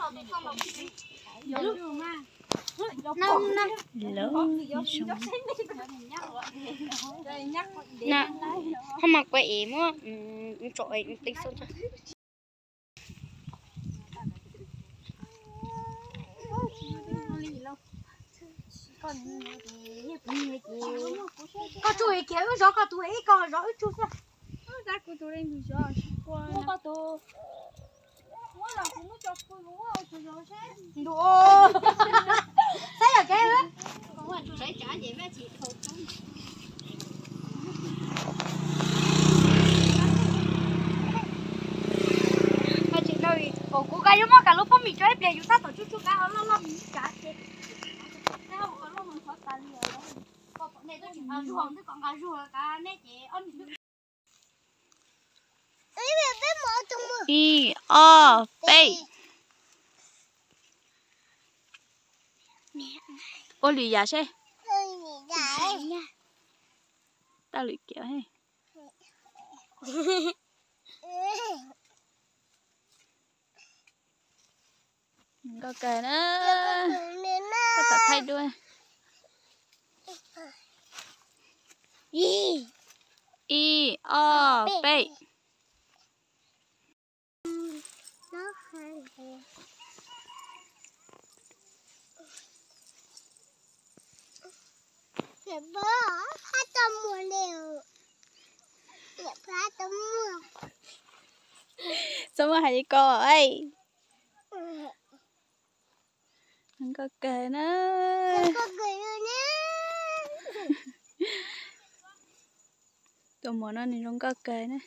Ho mas kuv ev muab tso teeb xwb. Koj tsuj kiag wb zov koj tus ib, koj zov wb tsuj xwb. Ntuj, saib yog kev. Kuv kav yuav muab kav lub pob mis tso ib pliag, yus tab tom tsuj tsuj kav loj loj mus kav ces. Ib, ob, peb. Ua lwm yam seb. Tau lwm kiag. Nkauj kawg na. Koj thaij duab. Ib, ob, peb. Txhob muaj hais li ko. Nkauj kawg na. Tus muam no nws zoo nkauj kawg na.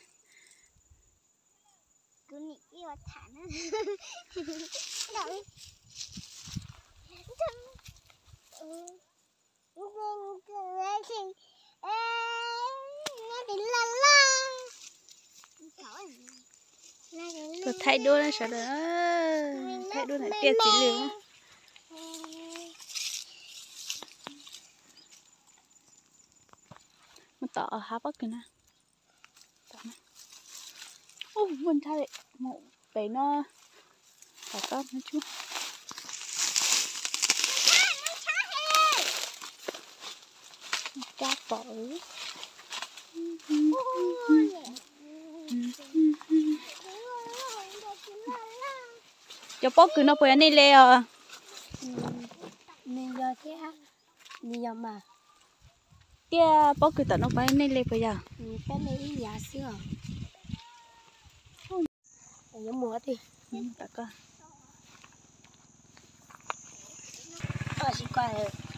Tuaj thaij duab na sawv daws, thaij duab ntawm tiaj txiv lws. Mus tom hav pob kws na. Ub, muaj ntshab mus pem no. Tom koj no tsuj. Cab pom. Cov pob kws no puas yog nej li os? Nws yog thiab, nws yog mas. Tiaj pob kws tom no puas yog nej li puas yog? Peb li ib yav xwb os. Yuav mus tim.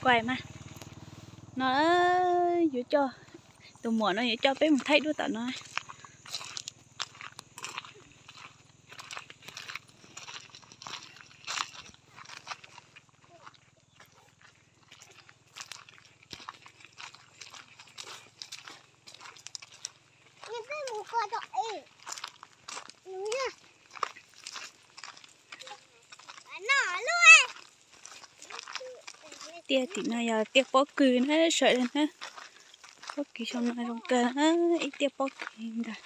Kuaim mas. No yuav coj, tus muam no yuav coj peb mus thaij duab tom no. Tiaj tim no yog tiaj pob kws na sawv daws na. Pob kws xyoo no zoo kawg, ib tiaj pob kws ntag.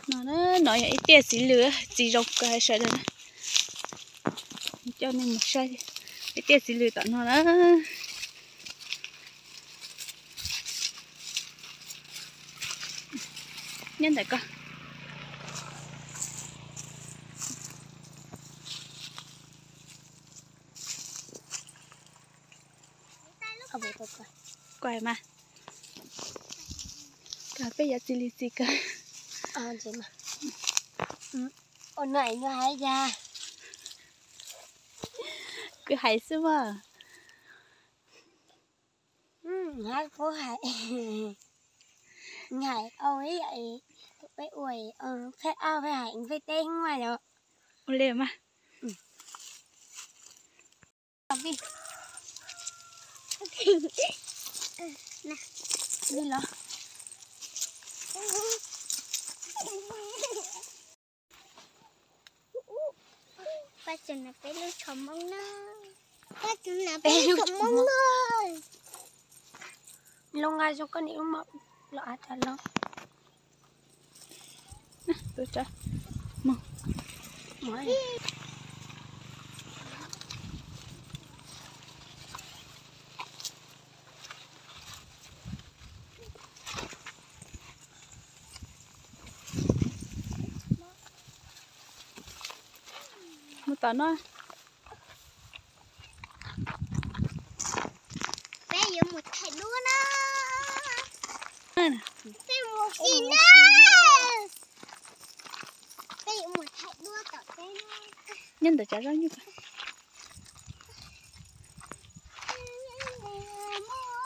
No, no yog ib tiaj txiv lws, txiv zoo kawg sawv daws na. Coj nej mus saib ib tiaj txiv lws tom no na. Nyob ntawm ko. Kuaim mas. Peb yav txiv lws txiv kawg. Kwv hais xwb mas. Hais, hais, peb ua, peb hais peb teb mas yog. Ua li mas. Los. Tus no peb lub tsho Hmoob na. Peb lub tsho Hmoob na. Lub nqa zoo koj niam lub mom los av tas los. Mus tom no. Peb yuav mus thaij duab na. Peb mus ua si na. Peb yuav mus thaij duab tom teb na. Nyob ntawm cov zaub nyuj.